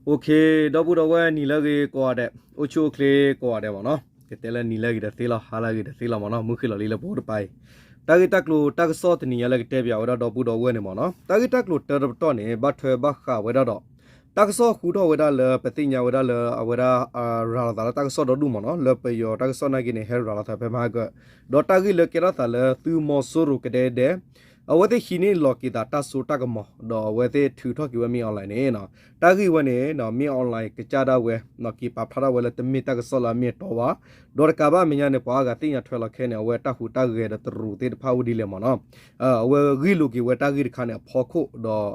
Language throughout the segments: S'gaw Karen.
ဒီပုၢ်ဒီဝဲၢ် နံၤလၢအဂ့ၤကိးဂၤဒဲး, အိၣ်ဆူၣ်အိၣ်ချ့ကိးဂၤဒဲးမ့ၢ်နီၤ, ကတဲလၢနံၤလၢအဂ့ၤတသ့လီၤ, ဟါလၢအဂ့ၤတသ့လီၤမ့ၢ်နီၤ, မုၢ်ဃ့ၢ်လီၤလံလၢပအိၣ်တပၤအံၤ, တၢ်ဂ့ၢ်တၢ်ကျိၤတၢ်ကစီၣ်တနံၤညါလၢကတဲပၠးဝဲဒၣ်ဒီပုၢ်ဒီဝဲၢ်န့ၣ်မ့ၢ်နီၤ, တၢ်ဂ့ၢ်တၢ်ကျိၤတၢတပတီၢ်န့ၣ် ဘၣ်ထွဲဘၣ်ဃးဝဲဒၣ်ဒီး တၢ်ကစီၣ်ဟူထီၣ်ဝဲဒၣ်လၢပသ့ၣ်ညါဝဲဒၣ်လၢအဝဲဒၣ် ရၤလီၤသးလၢတၢ်ကစီၣ်ဒီဒူၣ်မ့ၢ်နီၤ, လၢပယီၤတၢ်ကစီၣ်နာ်က့န့ၣ် ဟဲရၤလီၤသးဖဲမဟါကၢ, ဒီးတၢ်ဂ့ၢ်လၢကဲထီၣ်သးလၢသုးမီၤစိရိၤကဒဲကဒဲ အဝဲသ့ၣ်ဟံးန့ၢ်လီၤက့ၤသးတၢ်စိတၢ်ကမီၤ ဒီးအဝဲသ့ၣ်ထုးထီၣ်က့ၤဝဲ မင်းအောင်လှိုင် န့ၣ်နီၤ, တၢ်ဂ့ၢ်ဝဲန့ၣ် မင်းအောင်လှိုင် ကစၢ်ဒၣ်ဝဲ က့ၤပာ်ဖျါထီၣ်ဝဲလၢတမ့ၢ်တၢ်ကစီၣ်လၢအမ့ၢ်အတီဘၣ်, ဒီးတကးဘၣ်အမဲာ်ညါန့ၣ် ပှၤအါဂၤသ့ၣ်ညါထွဲလီၤခဲန့ၣ် အဝဲတၢ်ဟူးတၢ်ဂဲၤဒီးတရူးသ့ၣ်တဖၣ်အိၣ်ဒ်လဲၣ်မ့ၢ်နီၤ, အဝဲဂ့ၢ်လိာ်က့ၤဝဲတၢ်ဂ့ၢ်တခါန့ၣ်အဖီခိၣ်ဒီး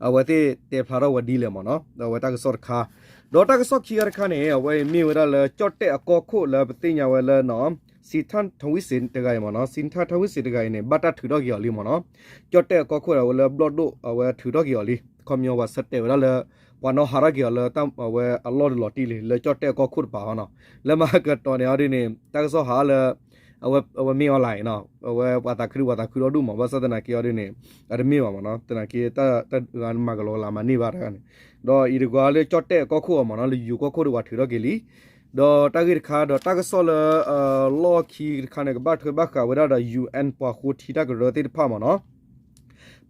အဝဲသ့ၣ်တဲဖျါထီၣ်ဝဲဒ်လဲၣ်မ့ၢ်နီၤ, ဒီးအဝဲတၢ်ကစီၣ်တခါ, ဒီးတၢ်ကစီၣ်ခံခါတခါန့ၣ် အဝဲအံၤမ့ၢ်ဝဲဒၣ်လၢကၠီၣ်တဲၣ်အကီၢ်ခိၣ်လၢပသ့ၣ်ညါဝဲလၢ စံးထၣ်ထဝံၣ်စ့ၣ်တဂၤအံၤမ့ၢ်နီၤ, စံးထၣ်ထဝံၣ်စ့ၣ်တဂၤအံၤန့ၣ် ဘၣ်တၢ်ထုးထီၣ်က့ၤအီၤလံမ့ၢ်နီၤ, ကၠီၣ်တဲၣ်အကီၢ်ခိၣ်အဝဲလၢဘျီၣ်ဒိၣ်အဝဲထုးထီၣ်က့ၤအီၤလံ, ခီပညီပှၤဆၢတဲာ်ဝဲဒၣ်လၢ ပှၤနီၣ်ဟးထီၣ်က့ၤအီၤလၢ အဝဲအလီၢ်တလီၤတံၢ်လံ လၢကၠီၣ်တဲၣ်အကီၢ်ခိၣ်တပၤနီၤ, လၢမဟါကတီၢ်န့ၣ်အီၤဒ်န့ၣ် တၢ်ကစီၣ်ဟးလၢ အဝဲ အဝဲမ့ၢ် online နီၤ, အဝဲပှၤသးခုဒုပှၤသးခုဒီဒူၣ်မး ဘၣ်ဆၣ်သနာ်က့အီၤဒ်န့ၣ် အတမ့ၢ်ဘၣ်မ့ၢ်နီၤ, သနာ်က့တၢ်ဂၤမၤကလီကလီမၤန့ၢ်ဘၣ်တဂၤန့ၣ်, ဒီးအံၤတဂၤလၢကၠီၣ်တဲၣ်အကီၢ်ခိၣ်အီၤမ့ၢ်နီၤ လၢယိၤကီၢ်ခိၣ်ဒီးပှၤထုးထီၣ်က့ၤလံ, ဒီးတၢ်ဂ့ၢ်တခါဒီးတၢ်ကစီၣ်လၢ လီၢ်ခံတခါန့ၣ် ကဘၣ်ထွဲဘၣ်ဃးဝဲဒၣ်ဒီး UN ပှၤဃိထံတၢ်ကရၢသ့ၣ်တဖၣ်မ့ၢ်နီၤ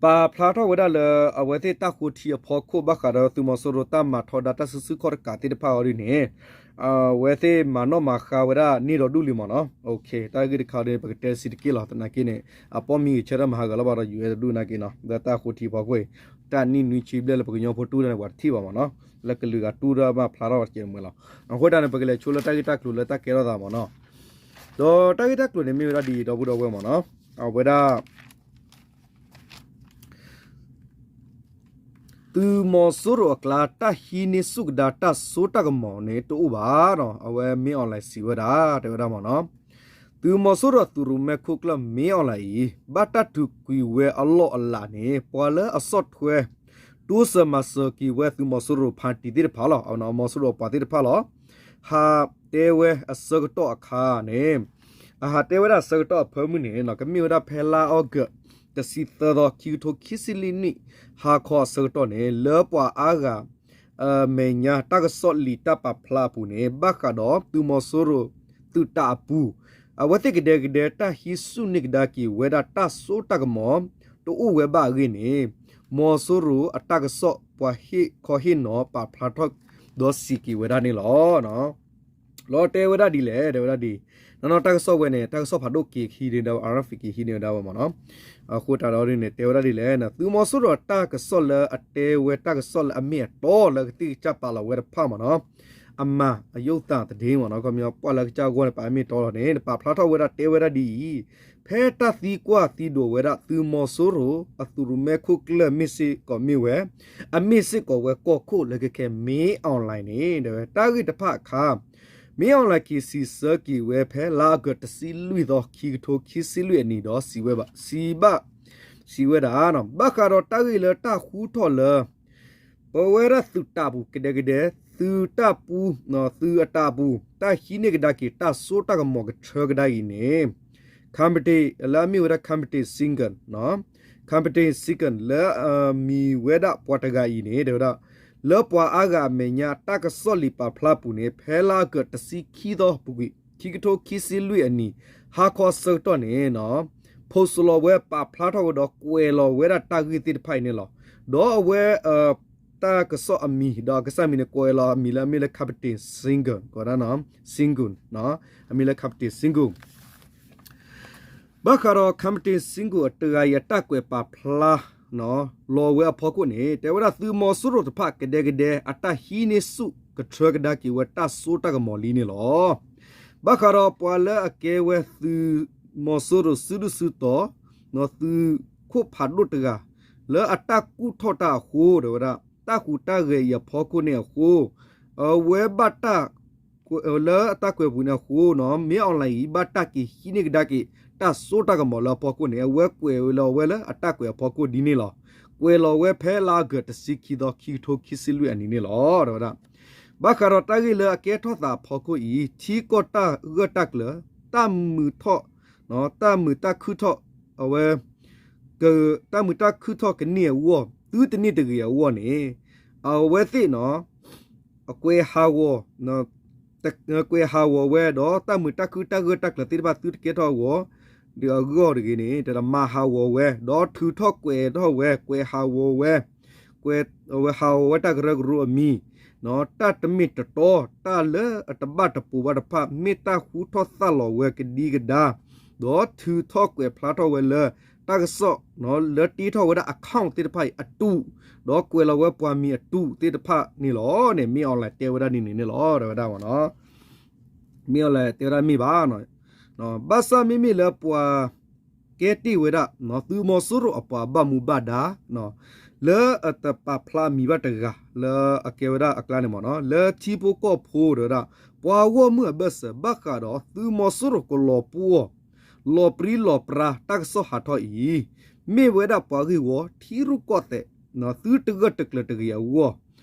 ပာ်ဖျါထီၣ်ဝဲဒၣ်လၢ အဝဲသ့ၣ်တၢ်ဃိထံအဖီခိၣ်ဘၣ်ဃးဒီးသုးမီၤစိရိၤတၢ်မၤထီဒါတၢ်စုဆူၣ်ခီၣ်တကးသ့ၣ်တဖၣ်အီၤဒ်န့ၣ် အဝဲသ့ၣ်မၤနီၣ်မၤဃါဝဲဒၣ်န့ၢ်ဒီးဒူၣ်လံမ့ၢ်နီၤ, တၢ်ဂ့ၢ်တခါဒ်န့ၣ် ပကတဲစံးတက့ၢ်လီၤ သနာ်က့န့ၣ် အပီၣ်မံဂဲၤဆၢထၢၣ်မၤဟးဂီၤလၢၤဘၣ်ဒီး UN တဒူၣ်နာ်က့နီၤ လၢတၢ်ဃိထံအဖီခိၣ်အံၤ တၢ်နံၣ်နွံဆံဘျဲၣ်လၢပကညီဖိတူၢ်တၢ်န့ၣ် ပှၤတထံၣ်ဘၣ်မ့ၢ်နီၤ, လၢကလုာ်ဂၤတူၢ်တၢ်မၤဖျါထီၣ်တကဲးမ့ၢ်လီၤ, အဃိတၢ်န့ၣ် ပကလဲၤဆိလၢတၢ်ဂ့ၢ်တၢ်ကျိၤလၢတၢ်ကဲထီၣ်သးမ့ၢ်နီၤ ဒီးတၢ်ဂ့ၢ်တၢ်ကျိၤန့ၣ်မ့ၢ်ဝဲဒၣ်ဒ်အံၤ ဒီပုၢ်ဒီဝဲၢ်မ့ၢ်နီၤ, အဝဲဒၣ် သုးမီၤစိရိၤအကျါ တၢ်ဟံးန့ၢ်ဆူၣ်ကဒါတၢ်စိတၢ်ကမီၤန့ၣ်တအိၣ်ဘၣ်နီၤ, အဝဲမင်းအောင်လှိုင်စံးဝဲဒၣ် တဲဝဲဒၣ်မ့ၢ်နီၤ, သုးမီၤစိရိၤသုးရူးမဲခိၣ်ကျၢၢ် မင်းအောင်လှိုင် အံၤ ဘၣ်တၢ်ထုးကွံာ်ဝဲအလီၢ်အလၤန့ၣ် ပှၤလၢအဆီၣ်ထွဲ တိစၢၤမၤစၢၤက့ၤဝဲသုးမီၤစိရိၤ party သ့ၣ်တဖၣ်လီၤ, မီၤစိရိၤအပှၤသ့ၣ်တဖၣ်လီၤ ဟးတဲဝဲအဆၢကတီၢ်အခါန့ၣ်, အဟးတဲဝဲဒၣ်အဆၢကတီၢ်အဖၢမုၢ်န့ၣ် ကမ့ၢ်ဝဲဒၣ်ဖဲလါအီကူး တဆံသၢသီ ခံကထိခံဆံလွံၢ်နံၣ် ဟါခီအဆၢကတီၢ်န့ၣ် လၢပှၤအါဂၤ အမဲာ်ညါတၢ်ကစီၣ်လံာ်တၢ်ပာ်ဖျါအပူၤန့ၣ် ဘၣ်ဃးဒီးသုးမီၤစိရိၤသုးတၢ်အပူၤ အဝဲသ့ၣ်ကဒဲကဒဲတၢ်ဟံးဆူၣ်န့ၢ်ကဒါက့ၤဝဲဒၣ်တၢ်စိတၢ်ကမီၤ တအိၣ်ဝဲဘၣ်အဂ့ၢ်န့ၣ် မီၤစိရိၤအတၢ်ကစီၣ်ပှၤဟ့ၣ်ခီဟ့ၣ်နီၤပာ်ဖျါထီၣ်ဒီးစံးက့ၤဝဲဒၣ်န့ၣ်လီၤ. လီၤတဲဝဲဒၣ်ဒ်လဲၣ် တဲဝဲဒၣ်ဒ်အံၤ, နီၢ်နီၢ်တၢ်ကစီၣ်ဝဲန့ၣ် တၢ်ကစီၣ်ဖးဒိၣ်က့ၤဟံးန့ၢ်ဒၣ်ဝဲ RFA က့ၤဟံးန့ၢ်ဝဲဒၣ်ဝဲမ့ၢ်နီၤ, အဃိတၢ်ဒီးဒ်န့ၣ် တဲဝဲဒၣ်ဒ်လဲၣ် သုးမီၤစိရိၤအတၢ်ကစီၣ်လၢအတဲဝဲတၢ်ကစီၣ်လၢအမ့ၢ်အတီလၢကသ့ၣ်ကစၢ်ပာ်လီၤဝဲတဖၣ်မ့ၢ်နီၤ, အမၤအယုၢ်သးသဒ့မ့ၢ်နီၤ, ခီပညီပှၤလၢကစၢ်ဂီၢ်န့ၣ် ပာ်အမ့ၢ်အတီလီၤန့ၣ် ပာ်ဖျါထီၣ်ဝဲဒၣ်တဲဝဲဒၣ်ဒ်အံၤ, ဖဲတၢ်သံကွၢ်သံဒိးဝဲဒၣ်သုးမီၤစိရိၤအသုးရူးမဲခိၣ်ကျၢၢ်မ့ၢ်စ့ၢ်ကီးမ့ၢ်ဝဲ အမ့ၢ်စ့ၢ်ကီးဝဲကီၢ်ခိၣ်လၢကခဲ မင်းအောင်လှိုင် န့ၣ် တဲဝဲတၢ်ဂ့ၢ်တဖၣ်အခါ မင်းအောင်လှိုင်က့ၤစံးဆၢက့ၤဝဲဖဲလါအီကူး တဆံလွံၢ်သီ ခံကထိခံဆံလွံၢ်အနံၤဒီး စံးဝဲဘၣ် စံးဘၣ် စံးဝဲဒၣ် ဘၣ်ဃးဒီးတၢ်ဂ့ၢ်လၢတၢ်ဟူထီၣ်လၢ ပဝဲဒၣ်သုးတၢ်ပူၤကဒဲကဒဲ သုးတၢ်ပူၤ သုးအတၢ်ပူၤ တၢ်ဟံးန့ၢ်ကဒါက့ၤတၢ်စိတၢ်ကမီၤကထၢကဒါအံၤန့ၣ် company လၢအမ့ၢ်ဝဲဒၣ် company Singan, company Singan လၢအမံၤဝဲဒၣ်ပှၤတဂၤအံၤန့ၣ် တဲဝဲဒၣ် လၢပှၤအါဂၤအမဲာ်ညါတၢ်ကစီၣ်လံာ်ပာ်ဖျါပူၤန့ၣ် ဖဲလါအီကူး တဆံခံသီပူၤကွံာ် ခံကထိခံဆံလွံၢ်အနံၤ ဟါခီအဆၢကတီၢ်န့ၣ် post လီၤဝဲပာ်ဖျါထီၣ်ဝဲဒီးကွဲးလီၤဝဲဒၣ်တၢ်ဂ့ၢ်သ့ၣ်တဖၣ်အံၤန့ၣ်လီၤ. ဒီးအဝဲ တၢ်ကစီၣ်အမံၤ ဒီးအကစၢ်မံၤန့ၣ် ကွဲးလီၤအမံၤလၢအမ့ၢ်လၢ company Singan, company Singan, အမံၤလၢ company Singan ဘၣ်ဃးဒီး company Singan အတဂၤအံၤအတၢ်ကွဲးပာ်ဖျါ လီၤဝဲအဖီခိၣ်န့ၣ် တဲဝဲဒၣ်သုးမီၤစိရိၤတဖၣ်ကဒဲကဒဲ အတၢ်ဟံးန့ၢ်ဆူၣ်ကထၢကဒါက့ၤဝဲတၢ်စိတၢ်ကမီၤလံန့ၣ်လီၤ. ဘၣ်ဃးဒီးပှၤလၢအကဲဝဲသုးမီၤစိရိၤစုဒုၣ်စုတီၤ သုးခိၣ်ဖးဒိၣ်တဂၤ လၢအတၢ်ကူၣ်ထီၣ်တၢ်အဃိ တဲဝဲဒၣ် တၢ်ဟူးတၢ်ဂဲၤအံၤအဖီခိၣ်န့ၣ်အဃိ အဝဲဘၣ်တၢ် လၢအတၢ်ကွဲးပူၤန့ၣ်အဃိ မင်းအောင်လှိုင် အံၤ ဘၣ်တၢ်က့ၤဟံးန့ၢ်ကဒါက့ၤ တၢ်စိတၢ်ကမီၤလၢအဖီခိၣ်န့ၣ် အဝဲကွဲးဝဲလီၤဝဲလၢအတၢ်ကွဲးအဖီခိၣ်ဒ်န့ၣ်လီၤ. ကွဲးလီၤဝဲဖဲလါအီကူး တဆံခံသီ ခံကထိခံဆံလွံၢ်အနံၤန့ၣ်လီၤ. တဲဝဲဒၣ် ဘၣ်ဃးဒီးတၢ်ဂ့ၢ်လၢအကဲထီၣ်သးအဖီခိၣ်အံၤ ထံကီၢ်တၢ်ဂၢၢ်တၢ်ကျၢၤ တၢ်မုာ်ထီၣ် တၢ်မုာ်တၢ်ခုၣ်ထီၣ် အဝဲ တၢ်မုာ်တၢ်ခုၣ်ထီၣ်ကန့ၢ်အဂီၢ် သုတန့ၢ်တဂ့ၤအဂီၢ်န့ၣ် အဝဲသ့ၣ်နီၤ ကွဲးဟးဂီၤ ကွဲးဟးဂီၤဝဲ ဒီးတၢ်မုာ်တၢ်ခုၣ်တၢ်ဂၢၢ်တၢ်ကျၢၤသ့ၣ်တဖၣ်သုတကဲထီၣ်အဂီၢ် ဒီးအဂီၢ်တဂ့ၤန့ၣ် တၢ်မၤဟးဂီၤဝဲ ဒီးထုးထီၣ်ကွဲးထီၣ်ဝဲ ကွဲးဟးဂီၤဝဲ ကွဲးဝဲဟးဂီၤဝဲတၢ်ကရၢကရိအမံၤ တၢ်တမ့ၢ်တတီ တၢ်လၢအတဘၣ်တပိၤဘၣ်တဖၣ် မ့ၢ်တၢ်ဟူထီၣ်သၣ်လီၤဝဲကဒံကဒါ ဒီးထုးထီၣ်ကွဲးဖျါထီၣ်ဝဲလၢ တၢ်ကစီၣ် လၢတ့ထီၣ်ဝဲဒၣ် account သ့ၣ်တဖၣ်အံၤအတု ဒီးကွဲးလီၤဝဲပှၤမံၤအတုသ့ၣ်တဖၣ်န့ၣ်လီၤ. မ့ၢ်အီၤလဲၣ်တဲဝဲဒၣ်ဒ်န့ၣ်န့ၣ်လီၤ တဲဝဲဒၣ်မ့ၢ်အီၤလဲၣ်တဲဝဲဒၣ်မ့ၢ်ဘၣ် ဘၣ်ဆၣ်မ့မ့ၢ်လၢပှၤ ကဲတ့ၢ်ဝဲဒၣ် သုးမီၤစိရိၤအပှၤဘၣ်မူဘၣ်ဒါ လၢအတပာ်ဖျါအမံၤဘၣ်တဂၤ လၢအကဲဝဲဒၣ်အကျါန့ၣ်မ့ၢ်နီၤ လၢထံဖိကီၢ်ဖိတဲဝဲဒၣ် ပှၤဂီၢ်မုၢ်အဘၢၣ်စၢၤ ဘၣ်ဃးဒီးသုးမီၤစိရိၤကလီၤပှီၢ် လီၤပြံလီၤပြါတၢ်ကစီၣ်ဟးထီၣ်အံၤ မ့ၢ်ဝဲဒၣ်ပှၤဂ့ၢ်ဝီထံရူၢ်ကီၢ်သဲး သုတဂၢၢ်တကျၢၤတဂ့ၤအဂီၢ်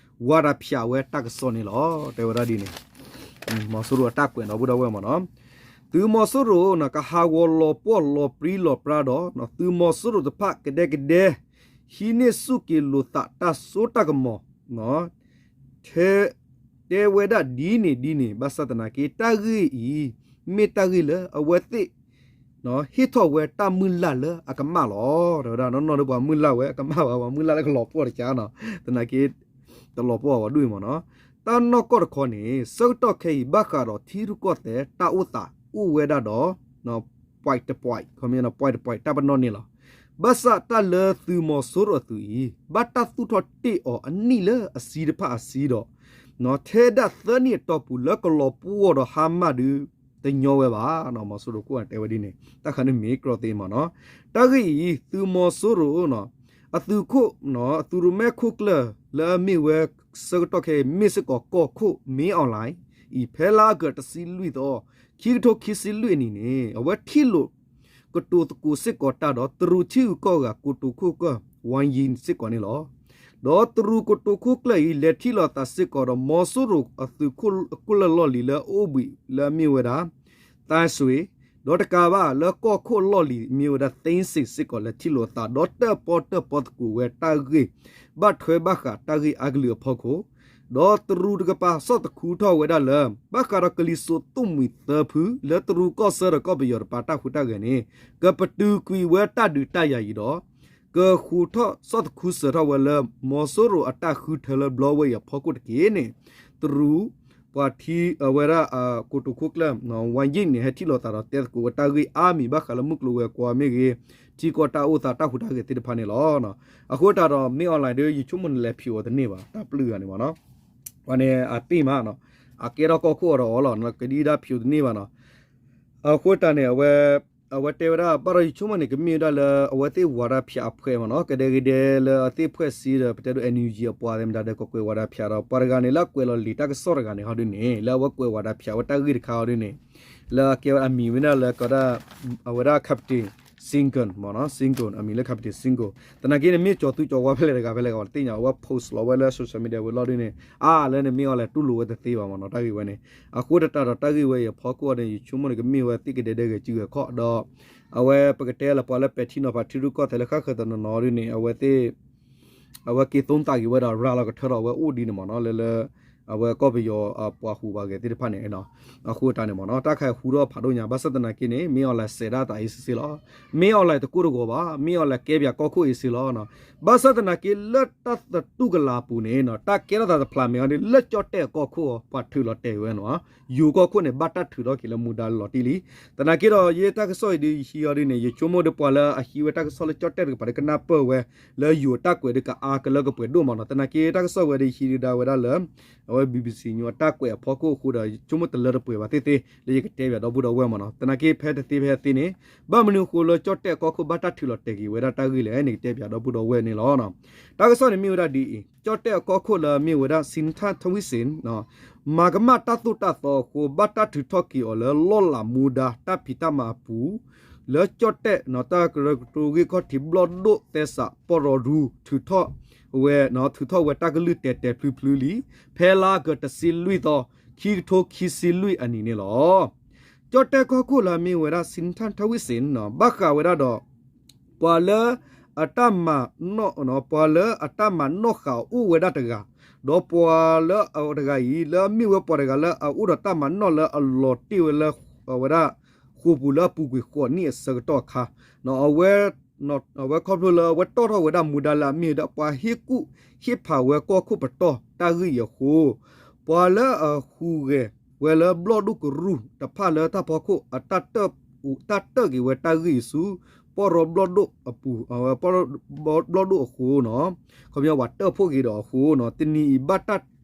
ဝၤဒၣ်ဖၠးဝဲတၢ်ကစီၣ်န့ၣ်လီၤ တဲဝဲဒၣ်ဒ်န့ၣ် မီၤစိရိၤအတၢ်ကွဲးဒီပုၢ်ဒီဝဲၢ်မ့ၢ်နီၤ သုးမီၤစိရိၤ ကဟးဂီၤလီၤပှီၢ်လီၤပြံလီၤပြါဒီး သုးမီၤစိရိၤတဖၣ်ကဒဲကဒဲ ဟံးန့ၢ်ဆူၣ်က့ၤလိာ်သးတၢ်စိတၢ်ကမီၤ ထဲ တဲဝဲဒၣ်ဒ်န့ၣ်ဒ်န့ၣ် ဘၣ်ဆၣ်သနာ်က့ တၢ်ဂ့ၢ်အံၤ မ့ၢ်တၢ်ဂ့ၢ်လၢအဝဲသ့ၣ် ဟ့ၣ်ထီၣ်ဝဲတၢ်မုၢ်လၢ်လၢအကမၣ်လီၤ တဲဝဲဒၣ် နီၢ်နီၢ်ဒီးပှၤမုၢ်လၢ်ဝဲအကမၣ်ဘၣ် ပှၤမုၢ်လၢ်လၢကလီၤပှီၢ်တကါနီၤ သနာ်က့ တလီၤပှီၢ်ဝဲဒိၣ်အံၤမ့ၢ်နီၤ တၢ်နီၢ်ကီၢ်တခီန့ၣ် ဆၢကတီၢ်ခဲအံၤ ဘၣ်ဃးဒီးထံရူၢ်ကီၢ်သဲးတၢ်အိၣ်သးအိၣ်ဝဲဒၣ်ဒီး ပွဲးတပွဲး ခီမ့ၢ် ပွဲးတပွဲးတၢ်ပနီၣ်န့ၣ်လီၤ. ဘၣ်ဆၣ်တၢ်လၢသုးမီၤစိရိၤအသုးအံၤ ဘၣ်တၢ်သူၣ်ထီၣ်တ့ၢ်အီၤအနံၣ်လၢအဆံတဖၣ်အဆံဒီး ထဲဒၣ်သၢနံၣ်အတီၢ်ပူၤလၢကလီၤပှီၢ်ဒီးဟါမၢ်ဒုး တညီဝဲဘၣ် မီၤစိရိၤခိၣ်တဲဝဲဒ်န့ၣ် တၢ်ခါန့ၣ်မ့ၢ်ကြီသ့မ့ၢ်နီၤ တၢ်ဂ့ၢ်အံၤ သုးမီၤစိရိၤ အသုးခိၣ် အသုးရိၣ်မဲခိၣ်ကျၢၢ်လၢအမ့ၢ်ဝဲ ဆၢကတီၢ်ခဲအံၤ မ့ၢ်စ့ၢ်ကီးကီၢ်ခိၣ် မင်းအောင်လှိုင် အံၤ ဖဲလါအီကူးတဆံလွံၢ်သီ ခံကထိခံဆံလွံၢ်အနံၤန့ၣ် အဝဲထံၣ်လိာ် ကတိၤသကိးစ့ၢ်ကီးတၢ်ဒီး တရူးထံဂုၤကီၢ်ဂၤ ကတိၤခိၣ်ကျၢၢ် Wang Yi စ့ၢ်ကီးန့ၣ်လီၤ. ဒီးတရူးကတိၤခိၣ်ကျၢၢ်အံၤ လဲၤထံၣ်လိာ်သးစ့ၢ်ကီးဒီး မီၤစိရိၤအသုးခိၣ်ကျၢၢ်လီၢ်လံၤလၢအအိၣ်ဘှံးလၢအမ့ၢ်ဝဲဒၣ် သၢဆွ့ၤ ဒီးတကးဘၣ်လၢကီၢ်ခိၣ်လီၢ်လံၤမ့ၢ်ဝဲဒၣ် သ့စ့ၣ် စ့ၢ်ကီးလဲၤထံၣ်လိာ်သး ဒီးတၢၣ်ပီတၢၣ်ပီသကိးဝဲတၢ်ဂ့ၢ် ဘၣ်ထွဲဘၣ်ဃးတၢ်ဂ့ၢ်အါကလုာ်အဖီခိၣ် ဒီးတရူးတကပၤ ဆီၣ်သခူထီၣ်ဝဲဒၣ်လၢ ဘၣ်ဃးဒီးကလံၤစိးသိၣ်မှံၤသၢဖု လၢတရူးကီၢ်ဆၢဒီးကီၢ်ပယီၤတပၤတၢ်ဟူးတၢ်ဂဲၤန့ၣ် ကပတုာ်ကွံာ်ဝဲတၢ်ဒုးတၢ်ယၤအံၤဒီး ကဃိးထီၣ်ဆီၣ်သခူစၢၤထီၣ်ဝဲလၢ မီၤစိရိၤအတၢ်ဃုထၢလၢဘျီဝဲအံၤအဖီခိၣ်တက့ၢ်န့ၣ် တရူး ပှၤထံ အဝဲဒၣ် ကတိၤခိၣ်ကျၢၢ် Wang Yi န့ၣ် ဟဲထံၣ်လိာ်သးဒီးတဲသကိးဝဲတၢ်ဂ့ၢ်အါမံၤ ဘၣ်ဃးလၢမုၢ်ကျိၤဝဲၤကွာ်မ့ၢ်ဂ့ၤ ထံကီၢ်တၢ်အိၣ်သးတၢ်ဟူးတၢ်ဂဲၤသ့ၣ်တဖၣ်န့ၣ်လီၤ. အဃိတၢ်ဒီး မင်းအောင်လှိုင် ဒီး ယဆိကမိၣ်န့ၣ် လဲၤဖံးအီၤတန့ၢ်ဘၣ် တၢ်ပျုၢ်ဂၤန့ၣ်မ့ၢ်နီၤ ပှၤန့ၣ်အပ့ၢ်မးနီၤ အကဲထီၣ်ကီၢ်ခိၣ်အီၤဒီးအီၤလီၤ ကဒံကဒါဖံးအီၤတန့ၢ်ဘၣ်နီၤ အဃိတၢ်န့ၣ် အဝဲ အဝဲတဲဝဲဒၣ် ဘၣ်ဒီးယဆိကမိၣ်န့ၣ် ကမ့ၢ်ဝဲဒၣ်လၢ အဝဲသ့ၣ်ဝၤဒၣ်ဖၠးအဖှဲးမ့ၢ်နီၤ ကဒဲကဒဲလၢအသ့ၣ်ဖှဲးစ့ဒီး ပတဲဒိး NUG အပှၤသ့ၣ်မတၤဒီး ကကွဲးဝၤဒၣ်ဖၠးဒီး ပှၤတဂၤန့ၣ် လၢအကွဲးလီၤလံာ်တၢ်ကစီၣ်တဂၤန့ၣ် ဟီဒုန့ၣ် လၢအဝဲကွဲးဝၤဒၣ်ဖၠးဝဲတၢ်ဂ့ၢ်တခါဟီဒုန့ၣ် လၢအကဲဝဲဒၣ်အမံၤဝဲဒၣ်လၢကဒီး အဝဲဒၣ် Captain Single မ့ၢ်နီၤ Single အမံၤလၢ Captain Single သနာ်က့န့ၣ် မ့ၢ်ကၠီၤသူကၠီၤဝါဖဲလဲၣ်တဂၤဖဲလဲၣ်တဂၤ တသ့ၣ်ညါ အဝဲ post လီၤဝဲလၢ social media ဝဲလီၤဒုန့ၣ် အါ လၢန့ၣ် မ့ၢ်အီၤလဲၤတူၢ်လိာ်ဝဲတသ့ဘၣ်မ့ၢ်နီၤ တၢ်ဂ့ၢ်ဝဲန့ၣ် အဃိတၢ်ဒီးတၢ်ဂ့ၢ်ဝဲအံၤအဖီခိၣ်န့ၣ် ယဆိကမိၣ်န့ၣ် ကမ့ၢ်ဝဲသ့ၣ်ကဒဲဒဲဂဲၤစုဂဲၤခီၣ်ဒီး အဝဲပကတဲလၢပှၤလၢပဲာ်ထံနီၤဖးထံရူၢ်ကီၢ်သဲးလၢ ဃၣ်ဃၢၤတနီၤနီၤဒုန့ၣ် အဝဲသ့ၣ် အဝဲက့ၤသိသးက့ၤဝဲဒီး ရၤလီၤကထၢထီၣ်အဝဲအိၣ်ဒ်န့ၣ်မ့ၢ်နီၤ လၢလၢ အဝဲကီၢ်ပယီၤပှၤဟူးပှၤဂဲၤသ့ၣ်တဖၣ်န့ၣ် အဃိတၢ်န့ၣ်မ့ၢ်နီၤ တၢ်ခဲအံၤဟူထီၣ်ဖးဒိၣ်ညါ ဘၣ်ဆၣ်သနာ်က့န့ၣ် မ့ၢ်အီၤလဲၤစဲးဒၣ်သးအံၤစ့ၢ်လီၤ မ့ၢ်အီၤလဲၤတကိၢ်တဂီၤဘၣ် မ့ၢ်အီၤလဲၤကဲပၠးကီၢ်ခိၣ်အံၤစ့ၢ်လီၤ ဘၣ်ဆၣ်သနာ်က့လၢတၢ်သတူၢ်ကလာ်အပူၤန့ၣ် တၢ်ကဲထီၣ်သးတဖျးမဲာ်အီၤဒ် လၢကၠီၣ်တဲၣ်အကီၢ်ခိၣ်အီၤ ပှၤထုးလီၤတဲာ်ဝဲနီၤ ယိၤကီၢ်ခိၣ်န့ၣ် ဘၣ်တၢ်ထုးထီၣ်က့ၤလၢမူဒါလီၤတံၢ်လံ သနာ်က့ဒီး ယတၢ်ကစီၣ်အံၤဒ်ယဟံးအီၤဒ်န့ၣ် ယဆိကမိၣ်ဒီးပှၤလၢအဟံးဝဲတၢ်ကစီၣ်လၢကၠီၣ်တဲၣ်တကပၤဒီးကနၢ်ပၢၢ်ဝဲ လၢယိၤအတၢ်ကွဲးဒီးကအါကလၢကပှဲၤဒိၣ်မ့ၢ်နီၤ သနာ်က့တၢ်ကစီၣ်ဝဲဒ်ယဟံးဒုးဒါဝဲဒၣ်လၢ အဝဲ BBC News အတၢ်ကွဲးအဖီခိၣ်အဃိဒီး ယဆိကမိၣ်တလၢတပှဲၤဘၣ်သ့ၣ်သ့ၣ် လၢယကတဲပၠးဒီပုၢ်ဒီဝဲၢ်မ့ၢ်နီၤ သနာ်က့ဖဲတသ့ဖဲသ့န့ၣ် ဘၣ်မနုၤအဃိလၢကၠီၣ်တဲၣ်အကီၢ်ခိၣ်ဘၣ်တၢ်ထုးလီၤတဲာ်က့ၤဝဲဒၣ်တၢ်ဂ့ၢ်လဲၣ်န့ၣ် ကတဲပၠးဒီပုၢ်ဒီဝဲၢ်န့ၣ်လီၤ တၢ်ကစီၣ်န့ၣ်မ့ၢ်ဝဲဒၣ်ဒ်အံၤ ကၠီၣ်တဲၣ်အကီၢ်ခိၣ်လၢအမ့ၢ်ဝဲဒၣ် Srettha Thavisin မၤကမၣ်တၢ်သိၣ်တၢ်သီအဃိ ဘၣ်တၢ်ထုးထီၣ်က့ၤအီၤလၢလီၢ်လၤမူဒါတၢ်ဖံးတၢ်မၤအပူၤ လၢကၠီၣ်တဲၣ် တၢ်ကရၢကရိဂ့ၢ်ခီၣ်ထံးဘျီၣ်ဒိၣ်သဲစး ပီၢ်ရီဒူ ထုးထီၣ်ဝဲ ထုးထီၣ်ဝဲတၢ်ကလုၢ်တဲာ်တဲာ်ဖျုးဖျုးလံ ဖဲလါအီကူးတဆံလွံၢ်သီ ခံကထိခံဆံလွံၢ်အနံၤန့ၣ်လီၤ ကၠီၣ်တဲၣ်ကီၢ်ခိၣ်လၢအမ့ၢ်ဝဲဒၣ် Srettha Thavisin ဘၣ်ဃးဝဲဒၣ်ဒီး ပှၤလၢ အတၢ်မၤနီၣ် ပှၤလၢအတၢ်မၤနီၣ်ဃာ်အိၣ်ဝဲဒၣ်တဂၤ, ဒီးပှၤလၢအတဂၤအံၤ လၢအမ့ၢ်ဝဲပှၤတဂၤလၢအအိၣ်ဒီးတၢ်မၤနီၣ်လၢအလီၤတ့ၢ်ဝဲလၢ အဝဲဒၣ် ဃိာ်ပူၤလၢအပူၤကွံာ်ဃိးနံၣ်အဆၢကတီၢ်အခါ, အဝဲ အဝဲခီဖျိလၢအဝဲတီၣ်ထီၣ်ဝဲဒၣ်မူဒါလၢအမ့ၢ်ဝဲဒၣ် ပှၤဟ့ၣ်ကူၣ်ဟ့ၣ်ဖးဝဲကီၢ်ခိၣ်ပတီၢ်တၢ်ဂ့ၢ်အံၤအဃိ, ပှၤလၢအဟူးဂဲၤဝဲလၢဘျီၣ်ဒိၣ်ကရူၢ်တဖၣ်လၢတၢ်ဖီခိၣ်အတၢ်တၢၣ်က့ၤဝဲတၢ်ဂ့ၢ်အံၤဆူ ပီၢ်ရီဘျီၣ်ဒိၣ်အပူၤ, အဝဲပီၢ်ရီဘျီၣ်ဒိၣ်အဃိနီၤ, ခီပညီပှၤတၢၣ်ဖှိၣ်က့ၤဒီးအဃိနီၤ, တနံၤအံၤဘၣ်တၢ်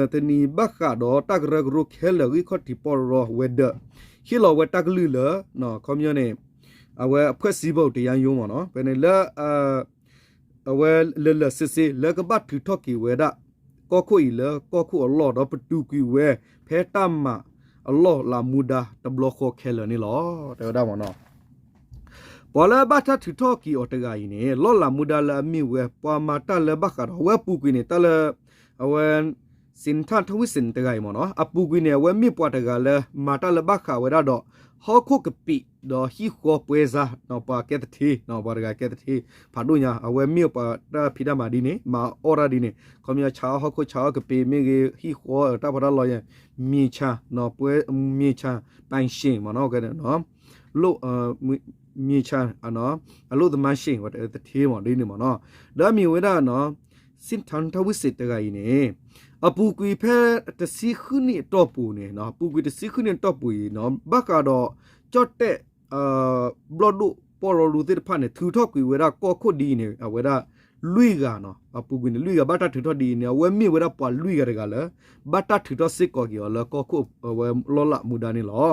တနံၤအံၤ တနံၤအံၤဘၣ်ဃးဒီးတၢ်ကရၢကရိခဲလၢာ် ဂံၢ်ခီၣ်ထံးပီၢ်ရီဝဲၤဒၢး ဟ့ၣ်လီၤဝဲတၢ်ကလုၢ်လၢ ခီပညီန့ၣ် အဝဲအဖွဲ့စည်းပုံတရားရုံးမ့ၢ်နီၤ, ဖဲန့ၣ်လၢ အဝဲလၢာ်လၢာ်ဆ့ဆ့ လၢကဘၣ်ထုးထီၣ်က့ၤဝဲဒၣ် ကီၢ်ခိၣ်အံၤလၢကီၢ်ခိၣ်အလီၢ် ဒီးပတုာ်ကွံာ်ဝဲ ဖဲတၢ်မၤအလီၢ်လၢမူဒါတဘျီဃီခဲလၢာ်န့ၣ်လီၤ. တဲဝဲဒၣ်မ့ၢ်နီၤ ပှၤလၢဘၣ်တၢ်ထုးထီၣ်က့ၤအီၤတဂၤအံၤန့ၣ် လီၢ်လၢမူဒါလၢအမ့ၢ်ဝဲ ပှၤမၤတၢ်လၢဘၣ်ဃးဒီး အဝဲအပူၤကွံာ်န့ၣ် တၢ်လၢ အဝဲ Srettha Thavisin တဂၤအံၤမ့ၢ်နီၤ, အပူၤကွံာ်န့ၣ် အဝဲမ့ၢ်ပှၤတဂၤလၢ မၤတၢ်လၢဘၣ်ဃးဝဲဒၣ်ဒီး ဟီၣ်ခိၣ်ကပံာ် ဒီးဟံၣ်ဃီပွဲစား ပှၤကဲသထ့, ပှၤတဂၤကဲသထ့ ဖးဒိၣ်ညါ အဝဲမ့ၢ်ပှၤတၢ်ဖံးတၢ်မၤဒ်န့ၣ် မၤအီၣ်တၢ်ဒ်န့ၣ် ခီပညီဆါအီၣ်ဟီၣ်ခိၣ်ဆါအီၣ်ကပ့ၤမ့ၢ်ဂ့ၤ ဟံၣ်ဃီတၢ်ဖီတၢ်လီၤယဲၢ် မြေခြံ, ပွဲ မြေခြံပိုင်ရှင်မ့ၢ်နီၤ, မြေခြံ အလုပ်သမားရှင် သထ့မ့ၢ်ဒ်န့ၣ်မ့ၢ်နီၤ, ဒီးအမ့ၢ်ဝဲဒၣ် Srettha Thavisin တဂၤအံၤန့ၣ် အပူၤကွံာ်ဖဲတဆံဃုနံၣ်အတီၢ်ပူၤန့ၣ် အပူၤကွံာ်တဆံဃုနံၣ်အတီၢ်ပူၤအံၤနီၤ ဘၣ်ဃးဒီး ကၠီၣ်တဲၣ် ဘျီၣ်ဒိၣ်ပီၢ်ရီရူသ့ၣ်တဖၣ်န့ၣ် ထုးထီၣ်ကွံာ်ဝဲဒၣ်ကီၢ်ခိၣ်ဒ်အံၤန့ၣ် အဝဲဒၣ် လွံၢ်ဂၤနီၤ, အပူၤကွံာ်န့ၣ် လွံၢ်ဂၤ ဘၣ်တၢ်ထုးထီၣ်ဒ်အံၤန့ၣ် အဝဲမ့ၢ်ဝဲဒၣ်ပှၤလွံၢ်ဂၤတဂၤလၢ ဘၣ်တၢ်ထုးထီၣ်စ့ၢ်ကီးက့ၤအီၤလၢကီၢ်ခိၣ်အဝဲလီၢ်လၢမူဒါန့ၣ်လီၤ.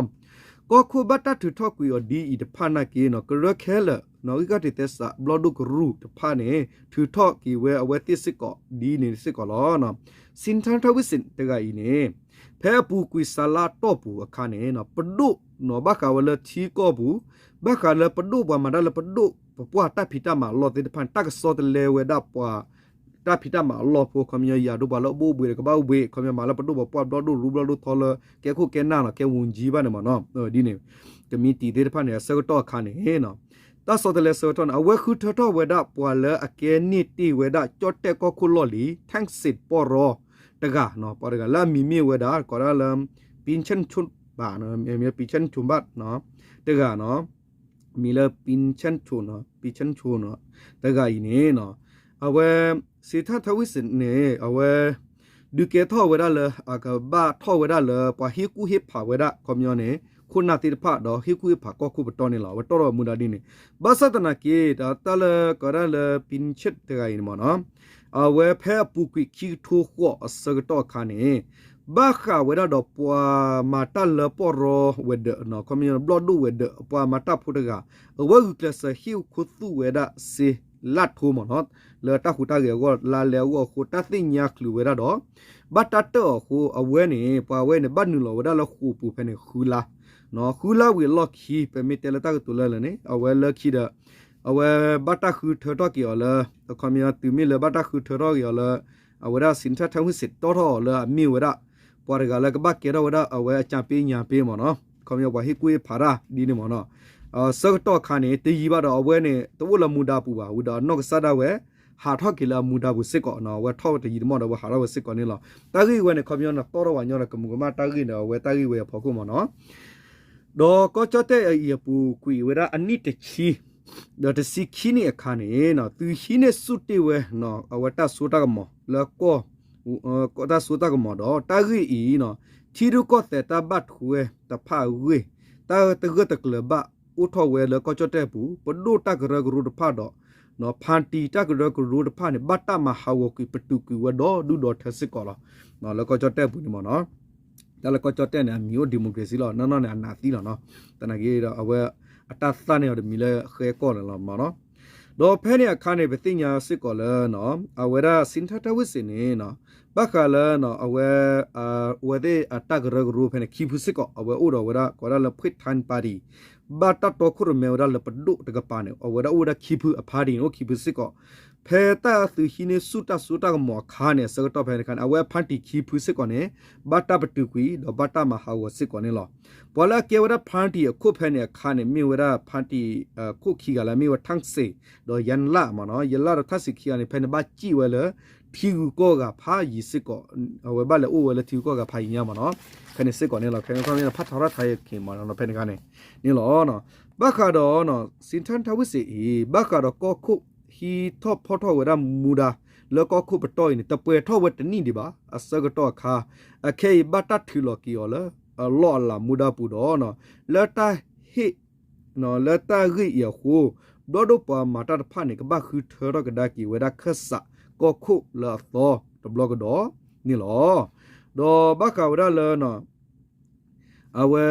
ကီၢ်ခိၣ်ဘၣ်တၢ်ထုးထီၣ်ကွံာ်အီၤဒ်အံၤတဖၣ်နာ်က့နီၤ ကရၢခဲလၢာ် ဂံၢ်ခီၣ်ထံးသဲစး ဘျီၣ်ဒိၣ်ကရူၢ်တဖၣ်န့ၣ် ထုးထီၣ်က့ၤဝဲအဝဲသ့ၣ်စ့ၢ်ကီးဒ်န့ၣ်စ့ၢ်ကီးလီၤ. Srettha Thavisin တဂၤအံၤန့ၣ် ဖဲအပူၤကွံာ်စှၤလါအတီၢ်ပူၤအခါန့ၣ် ပဒိၣ်နီၤ ဘၣ်ဃးဝဲလၢထံကီၢ်ပူၤ ဘၣ်ဃးလၢပဒိၣ်ပှၤမၤတၢ်လၢပဒိၣ်ပပှၢ်တၢ်ဖံးတၢ်မၤအလီၢ်သ့ၣ်တဖၣ်န့ၣ် တၢ်ကဆီတလဲဝဲဒၣ်ပှၤ တၢ်ဖံးတၢ်မၤအလီၢ်ဖိ ခီပညီယၤဒိပှၤလၢအဘိးဘှံးဒီးကဘၣ်အိၣ်ဘှံး ခီပညီမၤလၢပဒိၣ်ပပှၢ်ဘျီၣ်ဒိၣ်ရူဘျီၣ်ဒိၣ်ထီလၢ ကဲခိၣ်ကဲနၢ်နီၤ ကဲ ဝန်ကြီး ဘၣ်န့ၣ်မ့ၢ်နီၤ ဒ်န့ၣ် ကမံးတံာ်သ့ၣ်တဖၣ်န့ၣ် အဆၢကတီၢ်အခါန့ၣ်နီၤ တၢ်ဆီတလဲဆၢကတီၢ်န့ၣ် အဝဲဃုထၢထီၣ်ဝဲဒၣ်ပှၤလၢအကဲန့ၢ်တ့ၢ်ဝဲဒၣ် ကၠီၣ်တဲၣ်ကီၢ်ခိၣ်လီၢ်လံၤ Thaksin ပီၢ်ရီတဂၤနီၤ ပှၤတဂၤလၢအမံၤမ့ၢ်ဝဲဒၣ် ကိးဒၣ်လၢ Pimchenchon ဘၣ် Pimchenchon ဘၣ် တဂၤနီၤ မံၤလၢ Pimchenchon နီၤ Pimchenchon နီၤ တဂၤအံၤန့ၣ်နီၤ အဝဲ Srettha Thavisin န့ၣ် အဝဲ ဒုးကဲထီၣ်ဝဲဒၣ်လၢ အကဘၣ်ထီၣ်ဝဲဒၣ်လၢ ပှၤဟ့ၣ်ကူၣ်ဟ့ၣ်ဖးဝဲဒၣ် ခီပညီန့ၣ် ခိၣ်နၢ်သ့ၣ်တဖၣ် ဒီးဟ့ၣ်ကူၣ်ဟ့ၣ်ဖးကီၢ်ခိၣ်ပတီၢ်န့ၣ်လီၤ. အဝဲတီၣ်ထီၣ်ဝဲမူဒါဒ်န့ၣ် ဘၣ်ဆၣ်သနာ်က့ ဒီးတၢ်လၢကိးဒၣ်လၢ Pimchenchon တဂၤအံၤန့ၣ်မ့ၢ်နီၤ အဝဲဖဲအပူၤကွံာ်ခံကထိဃိးအဆၢကတီၢ်အခါန့ၣ် ဘၣ်ဃးဝဲဒၣ်ဒီးပှၤမၤတၢ်လၢပီၢ်ရီဝဲၤဒၢးနီၤ ခီပညီဘျီၣ်ဒိၣ်ဝဲၤဒၢး ပှၤမၤတၢ်ဖိတဂၤ အဝဲဂုာ်ကျဲးစၢးဟ့ၣ်ခိၣ်သူၣ်ဝဲဒၣ်စ့လၢ်ထိမ့ၢ်နီၤ လၢတၢ်ဟူးတၢ်ဂဲၤအဂီၢ် လါလဲအဂီၢ်အဃိ တၢ်သ့ၣ်ညါချုးဝဲဒၣ်ဒီး ဘၣ်တၢ်တၢၣ်အီၤအဃိ အဝဲန့ၣ် ပှၤဝဲန့ၣ် ဘၣ်နုာ်လီၤဝဲဒၣ်လၢဃိာ်ပူၤဖဲန့ၣ် ဃုလါ ဃုလါဝံၤအလီၢ်ခံ ပမ့ၢ်တဲလၢတၢ်ကတိၤလၢလၢ်န့ၣ် အဝဲလၢခံဒီး အဝဲဘၣ်တၢ်ဃုထၢထီၣ်က့ၤအီၤလၢ အခီပညီတုၤမ့ၢ်လၢဘၣ်တၢ်ဃုထၢထီၣ်က့ၤအီၤလၢ အဝဲဒၣ် Srettha Thavisin တီၣ်ထီၣ်အီၤလၢအမ့ၢ်ဝဲဒၣ် ပှၤတဂၤလၢကဘၣ်ကဲထီၣ်ဝဲဒၣ် အဝဲအကြံပေးညံပေးမ့ၢ်နီၤ ခီပညီပှၤဟ့ၣ်ကူၣ်ဟ့ၣ်ဖးတၢ်ဒ်န့ၣ်မ့ၢ်နီၤ ဆၢကတီၢ်အခါန့ၣ် တယံာ်ဘၣ်ဒီးအဝဲန့ၣ် တအိၣ်လၢမူဒါပူၤဘၣ် ဝံၤဒီးအနီၢ်ကစၢ်ဒၣ်ဝဲ ဟးထီၣ်က့ၤလၢအမူဒါပူၤစ့ၢ်ကီးနီၤ အဝဲထီၣ်ဝဲတယံာ်တမီၢ်ဒီးအဝဲဟးထီၣ်ဝဲစ့ၢ်ကီးန့ၣ်လီၤ. တၢ်ဂ့ၢ်ဝဲန့ၣ် ခီပညီန့ၣ် တီၣ်ထီၣ်ဝဲညီဒီးကမူးကမၣ်တၢ်ဂ့ၢ်န့ၣ် အဝဲတၢ်ဂ့ၢ်ဝဲအဖီခိၣ်မ့ၢ်နီၤ ဒီးကီၢ်ကၠီၣ်တဲၣ်အံၤအပူၤကွံာ်ဝဲဒၣ်အနံၣ်တဆံ ဒီးတဆံခံနံၣ်အခါန့ၣ် သုးဟံးန့ၢ်ဆူၣ်တ့ၢ်ဝဲ အဝဲတၢ်စိတၢ်ကမီၤလၢကီၢ် တၢ်စိတၢ်ကမီၤဒီး တၢ်ဂ့ၢ်အံၤ ထံရူၢ်ကီၢ်သဲးတၢ်ဘၣ်ထွဲတဖၣ်အဂ့ၢ် တၢ်တဂၢၢ်တကျၢၤဘၣ်အိၣ်ထီၣ်ဝဲလၢကီၢ်ကၠီၣ်တဲၣ်အပူၤ ပဒိၣ်တၢ်ကရၢကရိတဖၣ်ဒီး ဖါတံၢ်တၢ်ကရၢကရိတဖၣ်န့ၣ် ဘၣ်တၢ်မၤဟးဂီၤကွံာ်ပတုာ်ကွံာ်ဝဲဒီဒူၣ်ဒီထၢစ့ၢ်ကီးလီၤ. လၢကီၢ်ကၠီၣ်တဲၣ်အပူၤန့ၣ်မ့ၢ်နီၤ တၢ်လၢကီၢ်ကၠီၣ်တဲၣ်န့ၣ် အမံၤအိၣ် democracy လီၤ နီၢ်နီၢ်န့ၣ် အနးသံလီၤနီၤ သနာ်က့ဒီး အဝဲ အတၢ်သၣ်န့ၢ်အီၤတမံၤလၢဃဲကီၢ်န့ၣ်လီၤမ့ၢ်နီၤ ဒီးဖဲန့ၣ်အခါန့ၣ် ပသ့ၣ်ညါစ့ၢ်ကီးလၢ အဝဲဒၣ် Srettha Thavisin န့ၣ် ဘၣ်ဃးလၢ အဝဲ အဝဲသ့ၣ်အတၢ်ကရၢကရိဖဲန့ၣ် ခံဖုစ့ၢ်ကီး အဝဲအိၣ်ဒီးဝဲဒၣ် ကိးဝဲဒၣ်လၢ Pheu Thai Party ဘၣ်တၢ်တီခိၣ်ရိၣ်မဲဝဲဒၣ်လၢပဒိၣ်တကပၤန့ၣ် အဝဲဒၣ်အိၣ်ဝဲဒၣ်ခံဖု အ party န့ၣ် အိၣ်ခံဖုစ့ၢ်ကီး ဖဲတၢ်သုးဟံးန့ၢ်ဆူၣ်တၢ်စိတၢ်ကမီၤအခါန့ၣ် အဆၢကတီၢ်ဖဲန့ၣ်အခါန့ၣ် အဝဲဖါတံၣ်ခံဖုစ့ၢ်ကီးန့ၣ် ဘၣ်တၢ်ပတုာ်ကွံာ် ဒီးဘၣ်တၢ်မၤဟးဂီၤစ့ၢ်ကီးန့ၣ်လီၤ. ပှၤလၢအကဲဝဲဒၣ်ဖါတံၣ်အခိၣ်ဖဲန့ၣ်အခါန့ၣ် မ့ၢ်ဝဲဒၣ်ဖါတံၣ်အခိၣ်ခံဂၤလၢအမ့ၢ်ဝဲ ထၣ်စ့ၣ် ဒီးယၢ်လၣ်မ့ၢ်နီၤ. ယၢ်လၣ်ဒီးထၣ်စ့ၣ်ခံဂၤန့ၣ် ဖဲန့ၣ်ဘၣ်စံၣ်ဝဲလၢ ထံဂုၤကီၢ်ဂၤဖးယံၤစ့ၢ်ကီး, အဝဲဘၣ်လဲၤအိၣ်ဝဲလၢထံဂုၤကီၢ်ဂၤဖးယံၤညါမ့ၢ်နီၤ. ဖဲန့ၣ်စ့ၢ်ကီးန့ၣ်လီၤ. ခဲန့ၣ်ခီမ့ၢ်ဖးထီထီၣ်ထါယက့ၤမ့ၢ်နီၤ ဖဲန့ၣ်အခါန့ၣ် န့ၣ်လီၤ. ဘၣ်ဃးဒီး စံးထၢၣ်ထၣ်ဝံၣ်စ့ၣ်အံၤ ဘၣ်ဃးဒီးကီၢ်ခိၣ်ဟံးထီၣ်ဖီၣ်ထီၣ်ဝဲဒၣ်မူဒါ လၢကီၢ်ခိၣ်ပတီၢ်အံၤန့ၣ် တပှဲၤထီၣ်ဝဲတနံၣ်ဒံးဘၣ်. အဆၢကတီၢ်အခါ အခဲအံၤဘၣ်တၢ်ထုးလီၤက့ၤအီၤလၢ အလီၢ်အလၤမူဒါပူၤဒီး လၢတၢ်ဟ့ၣ် လၢတၢ်ဂ့ၢ်အံၤအဃိ ဘျီၣ်ဒိၣ်ပှၤမၤတၢ်တဖၣ်န့ၣ် ကဘၣ်ဃုထၢထီၣ်ကဒါက့ၤဝဲဒၣ်ခၢၣ်စးကီၢ်ခိၣ်လၢအသီတဘျီကဒီးန့ၣ်လီၤ. ဒီးဘၣ်ဃးဝဲဒၣ်လၢ အဝဲ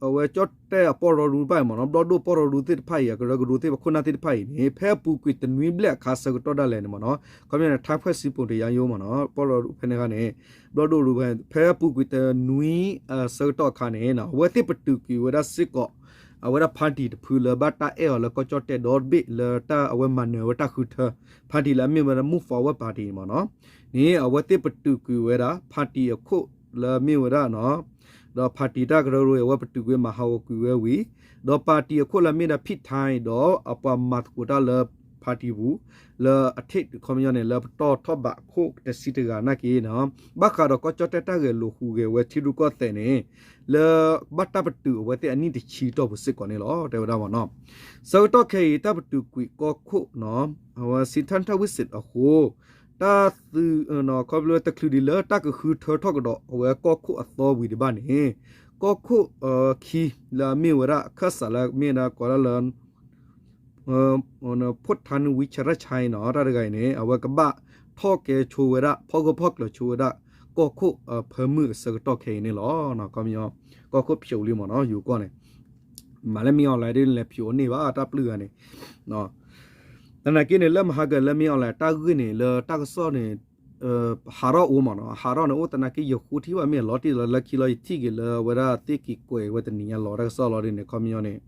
အဝဲကၠီၣ်တဲၣ်အပီၢ်ရီဒူတဖၣ်အံၤမ့ၢ်နီၤ, ဘျီၣ်ဒိၣ်ပီၢ်ရီဒူသ့ၣ်တဖၣ်အံၤ အကရၢကရိသ့ၣ်တဖၣ်ခိၣ်နၢ်သ့ၣ်တဖၣ်အံၤန့ၣ် ဖဲအပူၤကွံာ်တနွံဘျဲၣ်အခါဆၢကတီၢ်ဒၣ်လဲာ်န့ၣ်မ့ၢ်နီၤ, ခီပညီန့ၣ် ထါဖှဲၣ်စံပိၤတယါယိမ့ၢ်နီၤ, ပီၢ်ရီဒူဖဲန့ၣ်အခါန့ၣ် ဘျီၣ်ဒိၣ်ရူဖဲ ဖဲအပူၤကွံာ်တနွံအဆၢကတီၢ်အခါန့ၣ် အဝဲသ့ၣ်ပတုာ်ကွံာ်ဝဲဒၣ်စ့ၢ်ကီး အဝဲဒၣ်ဖါတံၣ်တဖုလၢဘၣ်တၢ်အဲၣ်အီၤလၢကီၢ်ကၠီၣ်တဲၣ်ဒီဘ့ၣ်လၢတၢ်အဝဲမၤနၢၤဝဲတၢ်ဃုထၢ ဖါတံၣ်လၢအမ့ၢ်ဝဲဒၣ် Move Forward Party န့ၣ်မ့ၢ်နီၤ, န့ၣ် အဝဲသ့ၣ်ပတုာ်ကွံာ်ဝဲဒၣ်ဖါတံၣ်အခိၣ်လၢအမ့ၢ်ဝဲဒၣ် ဒီးဖါတံၣ်တၢ်ကရၢကရိအံၤ အဝဲပတုာ်ကွံာ်မၤဟးဂီၤကွံာ်ဝဲဝံၤ ဒီးဖါတံၣ်အခိၣ်လၢအမ့ၢ်ဒၣ် ဖံၣ်ထါအံၤ ဒီးအပှၤမၤသကိးတၢ်လၢဖါတံၣ်ပူၤ လၢအထံၣ်ခီပညီန့ၣ် လၢပတီၢ်ထီၣ်ဘးခိၣ်တဆံတဂၤနာ်က့ ဘၣ်ဃးဒီးကီၢ်ကၠီၣ်တဲၣ်တၢ်ဂဲၤလိာ်ဟူးဂဲၤဝဲထံရူၢ်ကီၢ်သဲးန့ၣ် လၢဘၣ်တၢ်ပတုာ်အဝဲသ့ၣ်အနံၣ်တဆံတီၢ်ပူၤစ့ၢ်ကီးန့ၣ်လီၤ တဲဝဲဒၣ်မ့ၢ်နီၤ. ဆၢကတီၢ်ခဲအံၤ တၢ်ပတုာ်ကွံာ်ကီၢ်ခိၣ် အဝဲစံးထၢၣ်ထၣ်ဝံၣ်စ့ၣ်အဃိ တၢ်သုး ခီဖျိတချုးဒံးလၢတၢ်ကဃုထၢထီၣ်ကဒီးအဝဲကီၢ်ခိၣ်အသီဝံၤဒံးဘၣ်န့ၣ် ကီၢ်ခိၣ်ခံလၢအမ့ၢ်ဝဲဒၣ်ခၢၣ်စးလၢအမ့ၢ်ဒၣ်ကိးဒၣ်လၢ ဖိၣ်ထါနဝံၣ်ဆရၣ်ဆါအံၤနီၤ တၢ်တဂၤအံၤန့ၣ် အဝဲကဘၣ်ထီၣ်ကဲဆိဝဲဒၣ် ဖီၣ်ဂၢၢ်ဖီၣ်ကျၢၤဆိဝဲဒၣ် ကီၢ်ခိၣ်အဖၢမုၢ်အဆၢကတီၢ်ခဲအံၤန့ၣ်လီၤ. ကီၢ်ခိၣ်ဖျိးလံမ့ၢ်နီၤ ယိၤကီၢ်န့ၣ် မၤလၢမ့ၢ်အီၣ်လဲၣ်ဒ်လဲၤဖျိးန့ၢ်ဘၣ်တၢ်ပျုၢ်ဂၤန့ၣ် သနာ်က့န့ၣ် လၢမဟါကၢၤလၢမ့ၢ်အီၣ်လဲၣ် တၢ်ဂ့ၢ်န့ၣ် လၢတၢ်ကစီၣ်န့ၣ် ဟးထီၣ်အိၣ်မ့ၢ်နီၤ ဟးထီၣ်န့ၣ်အိၣ်သနာ်က့ ယဃိထံၣ်ဘၣ်မ့ၢ်လီၤတံၢ်လီၤလၢခံလီၤ ယထံၣ်က့ၤလၢအဝဲဒၣ်သ့ၣ်က့ၤကွဲးဝဲတနံၤညါလီၤ တၢ်ကစီၣ်လီၤဒ်န့ၣ် ခီပညီန့ၣ်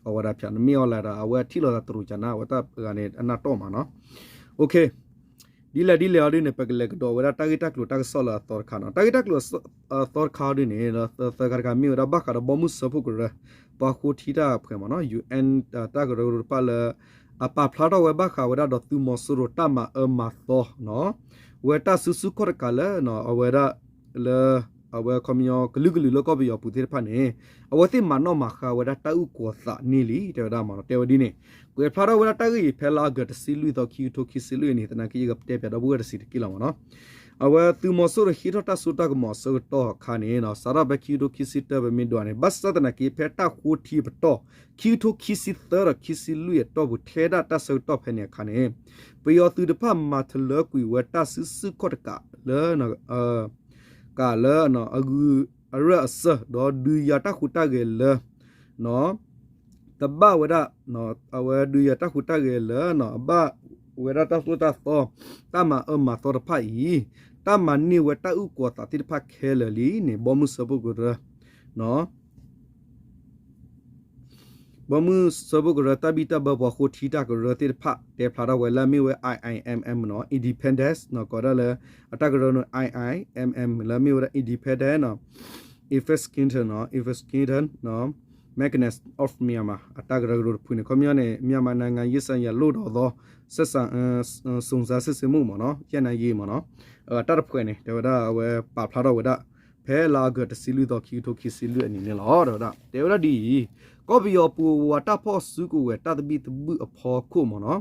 အဝဲဒၣ်ဖျါန့ၣ် မ့ၢ်အီၣ်လဲၣ်ဒီး အဝဲထံၣ်လိာ်သးတရူးကနၣ် အဝဲတၢ်ဂၤန့ၣ် အနၢ်တီၢ်မးနီၤ ဒ်လဲၣ်ဒ်လဲၣ်အီၤဒ်န့ၣ် ပကလဲၤကဒီးဝဲဒၣ်တၢ်ဂ့ၢ်တၢ်ကျိၤတၢ်ကစီၣ်လၢအသီတခါနီၤ တၢ်ဂ့ၢ်တၢ်ကျိၤအသီတခါအီၤဒ်န့ၣ် သၢခါတခါမ့ၢ်ဝဲဒၣ်ဘၣ်ဃးဒီးဘီမုၢ်စၢဖှိၣ်ကရၢ ပှၤဃိထံတၢ်ဖှဲးမ့ၢ်နီၤ UN တၢ်ကရၢကရိတဖၣ်လၢ အပာ်ဖျါထီၣ်ဝဲဘၣ်ဃးဝဲဒၣ်ဒီးသုးမီၤစိရိၤတၢ်မၤအၢမၤသီ ဝဲတၢ်စုဆူၣ်ခီၣ်တကးလၢ အဝဲဒၣ် လၢ အဝဲခီပညီကလုာ်ကလုာ်လၢကီၢ်ပယီၤပူၤသ့ၣ်တဖၣ်န့ၣ် အဝဲသ့ၣ်မၤနီၣ်မၤဃါဝဲဒၣ်တၢ်အုၣ်ကီၤသးန့ၢ်လံ တဲဝဲဒၣ်မ့ၢ်နီၤ တဲဝဲဒ်န့ၣ် ကွဲးဖျါထီၣ်ဝဲဒၣ်တၢ်ဂ့ၢ်အံၤ ဖဲလါအီကူးတဆံလွံၢ်သီ ခံကထိခံဆံလွံၢ်အနံၤ သနာ်က့ ယကတဲပၠးဒီပုၢ်ဝဲၢ်တစဲးတက့ၢ်လီၤမ့ၢ်နီၤ အဝဲသုးမီၤစိရိၤဟံးထီၣ်တၢ်စိတၢ်ကမီၤအဆၢကတီၢ်အခါန့ၣ် စးထီၣ်ဖဲခံကထိခံဆံတၢ ပမ့ၢ်ဒွးန့ၣ် ဘၣ်ဆၣ်သနာ်က့ ဖဲတၢ်ဃိထံအပတီၢ် ခံကထိခံဆံသၢဒီးခံဆံလွံၢ်အတီၢ်ပူၤ ထဲဒၣ်တၢ်ဆၢကတီၢ်ဖဲန့ၣ်အခါန့ၣ် ပယီၤသုးတဖၣ်မၤထလၢကွံာ်ဝဲတၢ်စုဆူၣ်ခီၣ်တကးလၢ ကးလၢ အဂုၤအဂၤအဆၢ ဒီးဒုးယၤတၢ်ဟူးတၢ်ဂဲၤလၢ တဘၣ်ဝဲဒၣ် အဝဲဒုးယၤတၢ်ဟူးတၢ်ဂဲၤလၢ အဘၣ်ဝဲဒၣ်တၢ်သိၣ်တၢ်သီ တၢ်မၤအၢမၤသီတဖၣ်အံၤ တၢ်မၤန့ၢ်ဝဲတၢ်အုၣ်ကီၤသးသ့ၣ်တဖၣ်ခဲလၢာ်လံန့ၣ် ဘီမုၢ်စၢဖှိၣ်ကရၢ ဘီမုၢ်စၢဖှိၣ်ကရၢ တၢ်ဘံၣ်တၢ်ဘၢပှၤဃိထံတၢ်ကရၢသ့ၣ်တဖၣ် တဲဖျါထီၣ်ဝဲလၢအမ့ၢ်ဝဲ I I M M နီၤ Independence နီၤ ကိးဒၣ်လၢ အတၢ်ကရၢန့ၣ် I I M M လၢအမ့ၢ်ဝဲဒၣ် Independent နီၤ Investigation နီၤ Investigation နီၤ Mechanism of Myanmar အတၢ်ကရၢကရိတဖုန့ၣ် ခီပညီန့ၣ် မြန်မာနိုင်ငံရေးဆိုင်ရာလွှတ်တော်သော စုံစမ်းစစ်ဆေးမှု မ့ၢ်နီၤ ယဲၢ်နံၣ်ယံာ်မ့ၢ်နီၤ အတၢ်တဖုန့ၣ် တဲဝဲဒၣ်အဝဲပာ်ဖျါထီၣ်ဝဲဒၣ် ဖဲလါအီကူးတဆံလွံၢ်သီ ခံကထိခံဆံလွံၢ်အနံၤန့ၣ်လီၤ တဲဝဲဒၣ် တဲဝဲဒၣ်ဒ်အံၤ ကီၢ်ပယီၤပူၤဝဲတၢ်ဖီၣ်စုကဝဲၤတၢ်သဘံၣ်သဘုၣ်အဖီခိၣ်မ့ၢ်နီၤ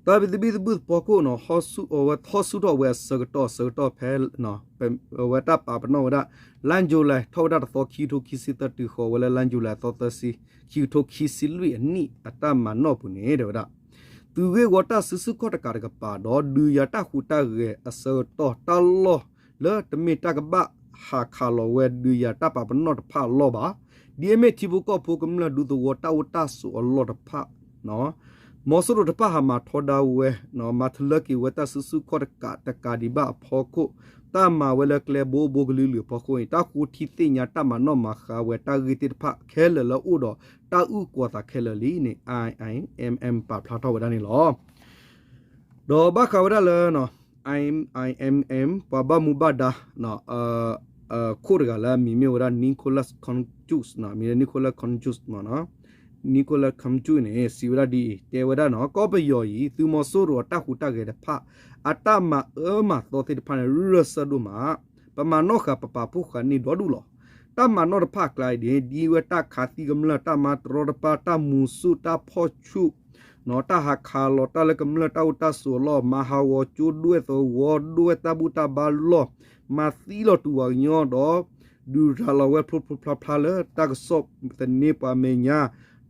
တၢ်သဘံၣ်သဘုၣ်အဖီခိၣ်နီၤ ဟီၣ်ဆူၣ်ထီၣ်ဝဲအဆၢကတီၢ် အဆၢကတီၢ်ဖဲ အဝဲတၢ်ပာ်ပနီၣ်ဝဲဒၣ် လါယူၤလံ ထီၣ်ဝဲဒၣ်တသီ ခံကထိခံဆံသၢ တုၤဃီၤဝဲလၢ လါယူၤလံ အသီသၢဆံ ခံကထိခံဆံလွံၢ်အနံၣ် အတၢ်မၤနီၣ်ပူၤန့ၣ် တဲဝဲဒၣ် သုးဂ့ၢ်ဝီတၢ်စုဆူၣ်ခီၣ်တကးတကပၤ ဒီးဒုးယၤတၢ်ဟူးတၢ်ဂဲၤအဆၢကတီၢ် တၢ်လီၢ်လၢတမ့ၢ်တၢ်ကဘၣ်ဟးခးလီၤဝဲ ဒုးယၤတၢ်ပာ်ပနီၣ်တဖၣ်အလီၢ်ဘၣ် ဒ်အမ့ၢ်ထံဖိကီၢ်ဖိကမျၢၢ်ဒူသဝီတၢ်အိၣ်တၢ်ဆိးအလီၢ်တဖၣ် မီၤစိရိၤတဖၣ်ဟးမၤထီဒါဝဲ မၤထလၢက့ၤဝဲတၢ်စုဆူၣ်ခီၣ်တကးတကးဒံးဘၣ်အဖီခိၣ် တၢ်မၤဝဲလၢကျဲဘိဘိကလုာ်ကလုာ်အဖီခိၣ်န့ၣ် တၢ်ဃိထံသ့ၣ်ညါတၢ်မၤနီၣ်မၤဃါဝဲတၢ်ဂ့ၢ်သ့ၣ်တဖၣ်ခဲလၢာ်လၢအအိၣ်ဒီးတၢ်အုၣ်ကီၤသးခဲလၢာ်လံန့ၣ် I I M M ပာ်ဖျါထီၣ်ဝဲဒၣ်န့ၣ်လီၤ. ဒီးဘၣ်ဃးဝဲဒၣ်လၢ I M M ပှၤဘၣ်မူဘၣ်ဒါ ခိၣ်တဂၤလၢအမံၤမ့ၢ်ဝဲဒၣ် Nicholas Koumjic မံၤလၢ Nicholas Koumjic မ့ၢ်နီၤ Nicholas Koumjic န့ၣ် စံးဝဲဒၣ်ဒ်အံၤ တဲဝဲဒၣ်နီၤ ကီၢ်ပယီၤအံၤ သုးမီၤစိရိၤအတၢ်ဟူးတၢ်ဂဲၤတဖၣ် အတၢ်မၤအၢမၤသီသ့ၣ်တဖၣ်န့ၣ် ရၢၢ်ဆၢဒိၣ်မး ပမၤနီၣ်ဃာ်ပပာ်ဖှိၣ်ဃာ်န့ၢ်ဒီဒူၣ်လီၤ. တၢ်မၤနီၣ်တဖၣ်အကျါအံၤန့ၣ် ဒ်ဝဲတၢ်ခးသံကမျၢၢ် တၢ်မၤတရီတပါ တၢ်မူၤဆူၣ် တၢ်ဖီၣ်ဆူၣ် တၢ်ဟးခးလီၤတၢ်လၢကမျၢၢ်တၢ်အိၣ်တၢ်ဆိးအလီၢ် မၤဟးဂီၤကၠိဒွဲၣ်သဝီ ဒွဲၣ်တၢ်ဘူၣ်တၢ်ဘါလီၢ် မၤသံလီၤတူာ်ပှၤကညီဒီး ဒုးရၤလီၤဝဲဖျိဖျိဖျါဖျါလၢတၢ်ကစီၣ်သန့ပှၤမဲာ်ညါ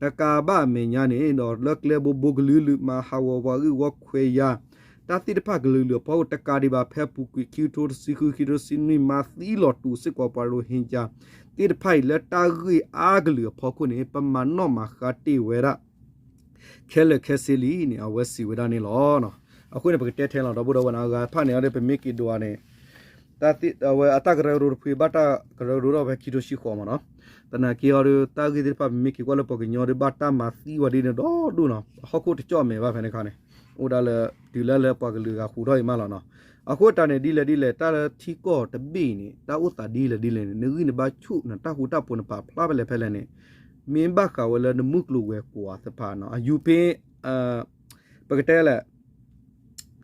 တကးဘၣ်အမဲာ်ညါန့ၣ်ဒီး လၢကျဲဘိဘိကလုာ်လုာ် မၤဟးဂီၤပှၤဂ့ၢ်ဝီခွဲးယာ် တၢ်သ့ၣ်တဖၣ်ကလုာ်လုာ်အဖီခိၣ် တကးဒံးဘၣ်ဖဲအပူၤကွံာ် ခံကထိတဆံဃု ခံကထိတဆံနွံ မၤသံလီၤတူာ်စ့ၢ်ကီးပှၤရိဟ့ကၠါ သ့ၣ်တဖၣ်အံၤလၢတၢ်ဂ့ၢ်အါကလုာ်အဖီခိၣ်န့ၣ် ပမၤနီၣ်မၤဃါတ့ၢ်ဝဲဒၣ် ခဲလၢာ်ခဲဆ့လံန့ၣ် အဝဲစံးဝဲဒၣ်န့ၣ်လီၤ. အဃိန့ၣ် ပကတဲထဲလီၤ ဒီပုၢ်ဒီဝဲၢ်န့ၣ် အဂၤတဖၣ်န့ၣ်အီၤဒီး ပမ့ၢ်က့ၤဒိးအီၤန့ၣ် အဝဲအတၢ်ကရၢကရိတဖုဘၣ်တၢ်ကရၢကရိထီၣ်ဖဲခံကထိဆံဃိးမ့ၢ်နီၤ. သနာ်က့အီၤဒီး တၢ်ဂ့ၢ်သ့ၣ်တဖၣ် ပမ့ၢ်က့ၤကွၢ်လၢပှၤကညီဒီး ဘၣ်တၢ်မၤသံဝဲဒ်န့ၣ်ဒီဒူၣ်နီၤ. ဟီၣ်ခိၣ်တကၠီၣ်အမဲာ်ဘၣ်ဖဲန့ၣ်ခါန့ၣ် အိၣ်ဒၣ်လၢ တုၤလၢလၢပှၤကလုာ်ဂၤဃူထီၣ်အံၤမးလီၤနီၤ. အဃိတၢ်န့ၣ် ဒ်လဲၣ်ဒ်လဲၣ် တၢ်လၢထံကီၢ်တဘ့ၣ်အံၤန့ၣ် တၢ်အိၣ်သးဒ်လဲၣ်ဒ်လဲၣ်န့ၣ် နဂံၢ်နဘါဆူၣ် နတၢ်ဃူတၢ်ဖိး နပာ်ဖျါဖဲလဲၣ်ဖဲလဲၣ်န့ၣ် မ့ၢ်ဘၣ်ဃးဝဲလၢနမုၢ်ကျိၤဝဲၤကွာ်သ့ၣ်တဖၣ်နီၤ အယူၤဖ့ ပကတဲလဲၣ်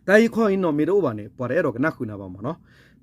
တၢ်ဟ့ၣ်ခီဟ့ၣ်နီၤမ့ၢ်တအိၣ်ဘၣ်န့ၣ် ပှၤတအဲၣ်ဒိးကနၣ်ဃုာ်နၤဘၣ်မ့ၢ်နီၤ.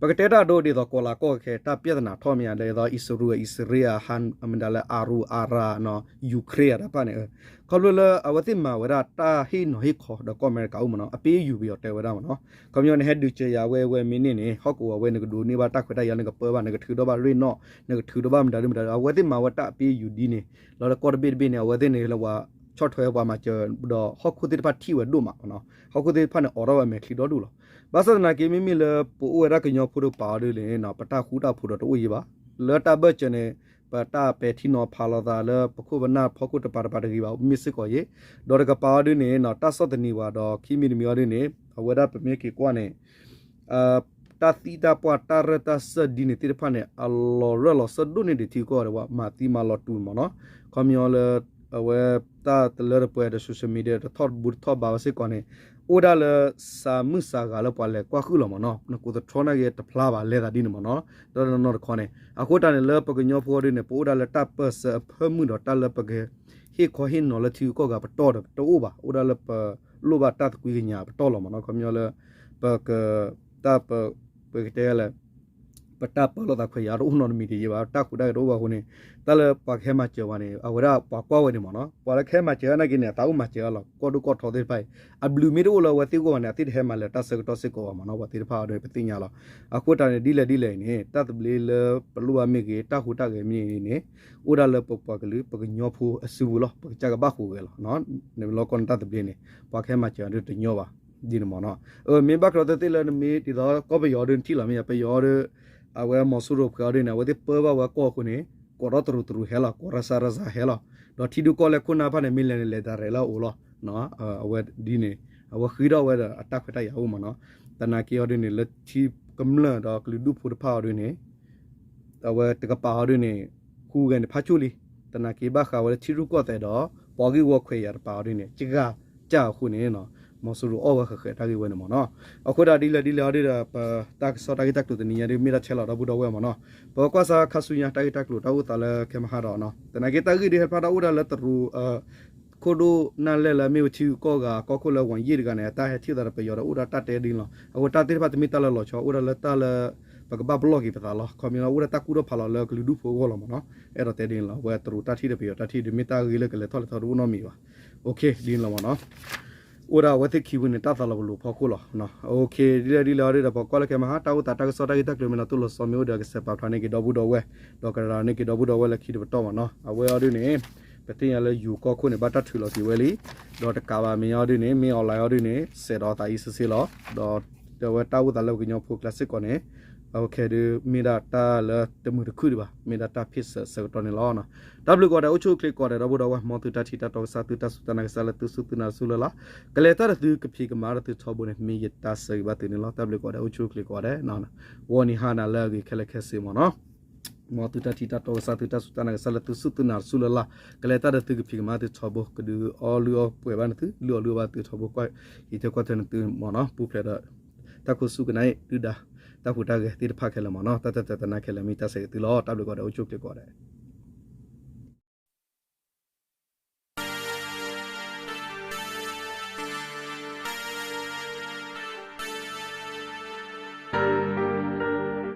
ပကတဲတၢ်ဒိဒ်သိး ကီၤလၤကီၢ်ခဲ တၢ်ပျဲသနာ်ထီၣ်မ့ၢ်ဧါ ဒ်သိး အံၣ်စရ့လး အံၣ်စရ့လး ဟါ မ့ၢ်ဒၣ်လၢ အရူး အရၣ် ယူၤခရ့ၣ် တၢ်တဖၣ်န့ၣ် ခီဖျိလၢအဝဲသ့ၣ်မၤဝဲဒၣ်တၢ်ဟ့ၣ်နီၤဟ့ၣ်ခီဒီးကီၢ်အမဲရကၤအိၣ်မ့ၢ်နီၤ အပ့ၢ်ယူၤပယီၤတဲဝဲဒၣ်မ့ၢ်နီၤ. ခီပညီန့ၣ် ဟဲဒုးစၢၤယၤဝဲဝဲမ့ၢ်န့ၢ်န့ၣ် ဟီၣ်ကဝီၤဝဲ နကဒိးန့ၢ်ဘၣ်တၢ်ခွဲးတၢ်ယာ် နကပၢဘၣ် နကထုးထီၣ်ဘၣ်ရ့ၣ်နီၣ် နကထုးထီၣ်ဘၣ်မတၤဒုမတၤဒု အဝဲသ့ၣ်မၤဝဲတၢ်အပ့ၢ်ယူၤဒ်န့ၣ် လီၤလၢကီၢ်တဘ့ၣ်တဘ့ၣ်န့ၣ် အဝဲသ့ၣ်န့ၣ်လၢပှၤဆီၣ်ထွဲပှၤမၤစၢၤ ဒီးဟီၣ်ခိၣ်သ့ၣ်တဖၣ်ထံၣ်ဝဲဒိၣ်မးမ့ၢ်နီၤ. ဟီၣ်ခိၣ်သ့ၣ်တဖၣ်န့ၣ် အိးထီၣ်ဝဲအမဲာ်ချံဒီဒူၣ်လီၤ. ဘၣ်ဆၣ်သနာ်က့ မ့မ့ၢ်လၢပအိၣ်ဝဲဒၣ်ကညီဖိဒီးပာ်အီၤဒ်န့ၣ် ပတၢ်ဃူတၢ်ဖိးဒီးတအိၣ်ယံၤဘၣ်. လၢတၢ်ဘၢၣ်စၢၤန့ၣ် ပတၢ်ပဲာ်ထံနီၤဖးလိာ်သးလၢပခိၣ်ပနၢ်ဖီခိၣ်တပၤတပၤတဂ့ၤဘၣ် မ့ၢ်စ့ၢ်ကီးယံၤ ဒီးတကပၤအီၤဒ်န့ၣ် တၢ်ဆီၣ်သနံးပှၤဒီးခံမံၤတမံၤအီၤဒ်န့ၣ် အဝဲဒၣ်ပမ့ၢ်က့ၤကွၢ်န့ၣ် တၢ်သံတၢ်ပှၢ် တၢ်ရၢၢ်တၢ်စၢၢ်ဒ်န့ၣ်သ့ၣ်တဖၣ်န့ၣ် အလီၤရၢၢ်လီၤစၢၢ်ဒိၣ်န့ၢ်ဒံးထံကီၢ်ဒီး ပှၤမၤသံမၤလီၤတူာ်မ့ၢ်နီၤ. ခီပညီလၢ အဝဲတၢ်တလၢတပှဲၤဒီး social media တထီၣ်တဘူၣ်တထီၣ်ဘးဝဲစ့ၢ်ကီးန့ၣ် အိၣ်ဒၣ်လၢစးမုၢ်စးဂၤလၢပှၤလဲၤကွၢ်ဃုာ်လီၤမ့ၢ်နီၤ. နကိးသထီနာ်က့တဖျါဘၣ် လဲၤသးဒ်န့ၣ်မ့ၢ်နီၤ. ဒီးနီၢ်နီၢ်တခီန့ၣ် အဃိတၢ်န့ၣ်လၢပကညီဖိအီၤဒ်န့ၣ် ပအိၣ်ဒၣ်လၢတၢ်ပၢၢ်ဆၢအဖၢမုၢ်ဒီး တၢ်လၢပကဟ့ၣ်ခီဟ့ၣ်နီၤလၢထံဂုၤကီၢ်ဂၤပတီၢ်ဒီးတအိၣ်ဘၣ်. အိၣ်ဒၣ်လၢပလိၣ်ဘၣ်တၢ်သကွံကညးပတီၢ်လီၤမ့ၢ်နီၤ. ခီပညီလၢ ပက တၢ်ပ ပကတဲလဲၣ် ပတၢ်ပၢလီၤသးခွဲးယာ်တအိၣ်နီတမံၤတယံၤဘၣ်. တၢ်ဟူးတၢ်ဂဲၤတအိၣ်ဘၣ်အဃိန့ၣ် တၢ်လၢပှၤကဟဲမၤစၢၤပှၤန့ၣ် အဝဲဒၣ်ပှၤကွၢ်ဝဲန့ၣ်မ့ၢ်နီၤ. ပှၤလၢကဟဲမၤစၢၤနာ်က့န့ၣ် အသးအိၣ်မၤစၢၤလီၤ. ကီၢ်ဒိၣ်ကီၢ်ထီသ့ၣ်တဖၣ်အံၤ အဘျုးမ့ၢ်တအိၣ်လၢအဝဲသ့ၣ်အဂီၢ်ဘၣ်န့ၣ် အသ့ၣ်တဟဲမၤလၢၤတၢ်ဆၢကတီၢ်စ့ၢ်ကီးဘၣ်မ့ၢ်နီၤ. ပှၤသ့ၣ်တဖၣ်အံၤဒီးပသ့ၣ်ညါလီၤ. အဃိတၢ်န့ၣ် ဒ်လဲၣ်ဒ်လဲၣ်အံၤန့ၣ် တၢ်သဘျ့လၢပလိၣ်ဘၣ်မ့ၢ်ဂ့ၤ တၢ်ဟူးတၢ်ဂဲၤမ့ၢ်ဂ့ၤန့ၣ် အိၣ်ဒၣ်လၢပပှၤကလုာ် ပကညီဖိအစုပူၤလီၤ. ပကစၢ်ကဘၣ်ဟူးဂဲၤလီၤ. နလီၢ်ကီၢ်န့ၣ်တၢ်သဘျ့န့ၣ် ပှၤကဟဲမၤစၢၤဒ်တညီဘၣ် ဒ်န့ၣ်မ့ၢ်နီၤ. မ့ၢ်ဘၣ်ကြၢးသ့ၣ်သ့ၣ်လၢနမ့ၢ်ဒ်သိးကီၢ်ပယီၤဒ်နထံၣ်လီၤမ့ၢ်ယါ ပယီၤဒီး အဝဲမီၤစိရိၤဖှဲးအီၤဒ်န့ၣ် အဝဲသ့ၣ်ပၢဘၣ်ဝဲကီၢ်အဃိန့ၣ် ကိးထီၣ်တရူးတရူးဟဲလီၤ ကိးရၢစၢရၢစၢဟဲလီၤ. ဒီးထံဒိၣ်ကီၢ်လဲၢ်ခိၣ်နၢ်တဖၣ်န့ၣ် မ့ၢ်လဲၤန့ၣ်လဲၤတၢ်ရဲၣ်လၢအအိၣ်လီၤ. အဝဲဒ်န့ၣ် အဝဲဃ့ထီၣ်ဝဲဒီးအတၢ်ခွဲးတၢ်ယာ်အိၣ်မ့ၢ်နီၤ. သနာ်က့အီၤဒ်န့ၣ် လၢထံကမျၢၢ်ဒီးကလုာ်ဒူၣ်ဖိတဖၣ်အီၤဒ်န့ၣ် အဝဲတကပၤအီၤဒ်န့ၣ် ဟူးဂဲၤန့ၣ်ဖးဆူၣ်လံ. သနာ်က့ဘၣ်ဃးဝဲလၢထံရူၢ်ကီၢ်သဲးဒီး ပှၤဂ့ၢ်ဝီခွဲးယာ်တပၤအီၤဒ်န့ၣ် ကဂၤကၢ်အဃိန့ၣ် မီၤစိရိၤအီၣ်ဝဲဃဲးဃဲးတၢ်ဂ့ၢ်ဝဲန့ၣ်မ့ၢ်နီၤ. အဃိဒၣ်ဒ်လဲၣ်ဒ်လဲၣ်အီၤဒ်ဒီး ပတၢ်ကစီၣ်တၢ်ဂ့ၢ်တၢ်ကျိၤတနံၤညါဒ် မ့ၢ်ဒၣ်ထဲလီၤဒီပုၢ်ဒီဝဲၢ်မ့ၢ်နီၤ. ပကွၢ်စါခါဆူညါတၢ်ဂ့ၢ်တၢ်ကျိၤတၢ်အိၣ်သးလၢခဲမဟါဒီးနီၤ သနာ်က့တၢ်ဂ့ၢ်ဒ်ဟဲဖျါတၢ်အိၣ်ဒၣ်လၢတရူး ခိၣ်ဒိၣ်နၢ်လဲၢ်လၢမ့ၢ်ဝဲထံဂုၤကီၢ်ဂၤ ကီၢ်ခိၣ်လၢဝီၢ်ယ့ၢ်တဂၤန့ၣ် အတၢ်ဟဲထံၣ်သးဒီးပယီၤဒီးအိၣ်ဒၣ်တၢ်တဲဒ်န့ၣ်လီၤ. အဃိတၢ်သ့ၣ်တဖၣ်တမ့ၢ်တၢ်လၢလီၤဆီ အိၣ်ဒၣ်လၢတၢ်လၢ ပကဘၣ်ပလီၢ်က့ၤပသးလီၤ. ခီပညီလၢအိၣ်ဒၣ်တၢ်ကူၣ်ထီၣ်ဖးလီၤလၢကလုာ်ဒူၣ်ဖိအဂီၢ်လီၤမ့ၢ်နီၤ. အဲၣ်ဒိးတဲဒ်န့ၣ်လီၤ. အဝဲတရူးတၢ်ထံၣ်ဒီးပယီၤတၢ်ထံၣ်ဒ်မ့ၢ်တၢ်ဂ့ၢ်လၢကလဲၤထီၣ်လဲၤထီဒ်အိၣ်နီတမံၤဘၣ်. ဒ်န့ၣ်လီၤမ့ၢ်နီၤ. အိၣ်ဒၣ်အဝဲသ့ၣ်ခံဝံၤန့ၣ် တၢ်သးလီၤပလိာ်ဖီခိၣ်လီၤ. ဒ်လဲၣ်ဒ်လဲၣ်အီၤဒ်ဒီး ပကွၢ်လၢခဲမဟါ တၢ်အိၣ်သးတၢ်ကစီၣ်တၢ်ဂ့ၢ်တၢ်ကျိၤမ့ၢ်နီၤ သိၣ်လီၤစီမ့ၢ်အိၣ်ဒီးကစဲးပာ်ဖျါန့ၢ်က့ၤဒီပုၢ်ဒီဝဲၢ် ဒီးကရၤန့ၢ်က့ၤဒီပုၢ်ဒီဝဲၢ်လၢခံတပတီၢ်မ့ၢ်နီၤ. အဝဲအီၤဒ်န့ၣ် ပသ့ၣ်ညါလၢယိၤကီၢ်ခိၣ်န့ၣ် ဘၣ်တၢ်ထုးလီၤက့ၤဝဲလံ. ဒီးတကးဘၣ်မဲာ်ညါအီၤဒ်န့ၣ် မ့ၢ် online အီၤဒ်န့ၣ် စဲးဒီးသးအံၤစ့ၢ်စ့ၢ်လီၤ. ဒီး ဒီးဝဲတၢ်အိၣ်သးလၢပကညီဖိကျါစ့ၢ်ကီးန့ၣ် အခဲဒုး မ့ၢ်ဒၣ်တၢ်လၢတမုာ်တခုၣ်ဒံးဘၣ်. မ့ၢ်ဒၣ်တၢ်ဖ့ၣ်ဆၢဆၢကတီၢ်န့ၣ်လီၤ. တၢ်ဘျုးကိးဂၤဒဲး အိၣ်ဆူၣ်အိၣ်ချ့ကိးဂၤဒဲး ဒီပုၢ်ဒီဝဲၢ် မ်သုတၢ်ထံၣ်တၢ်တီကစၢ် သုတၢ်စူၢ်တၢ်နာ်ကစၢ်လၢသုစူၢ်သုနာ်တစူၢ်လၢ်လၢ် ကလဲၤတၢ်ဒီးသုကဖံးကမၤဒီးသုထီဘိန့ၣ် မ့ၢ်ယတၢ်ဆၢဂ့ၤဘၣ်သုန့ၣ်လီၤ. တၢ်ဘျုးကိးဂၤဒဲး အိၣ်ဆူၣ်အိၣ်ချ့ကိးဂၤဒဲး ဂီၤနံၤဟါနၤလၢအဂ့ၤခဲလၢာ်ခဲဆ့မ့ၢ်နီၤ. မ်သုတၢ်ထံၣ်တၢ်တီကစၢ် သုတၢ်စူၢ်တၢ်နာ်ကစၢ်လၢသုစူၢ်သုနာ်ဆူၣ်လၢ်လၢ်, ကလဲၤတၢ်ဒီးသုကဖံးကမၤသုထီဘိ, ကဒုးအီလုၢ်အီပှဲၤဘၣ်န့ၣ်သု လုၢ်အီလုၢ်အီဘၣ်သုထီဘိ, ကွၢ်ဟံးထဲကွၢ်ထွဲန့ၣ်သုမ့ၢ်နီၤ, ပူၤဖျဲးဒီး တၢ်ခိၣ်ဆူၣ်ကနၣ်အံၤ ဒုၣ်ဒါ တၢ်ဟူးတၢ်ဂဲၤသ့ၣ်တဖၣ်ခဲလၢာ်မ့ၢ်နီၤ, တၢ်တၢ်တဲတနါခဲလၢာ် မ့ၢ်တၢ်ဆဲးဂ့ၤသုလီၤ. တၢ်ဘျုးကိးဂၤဒဲး အိၣ်ဆူၣ်အိၣ်ချ့ကိးဂၤဒဲး.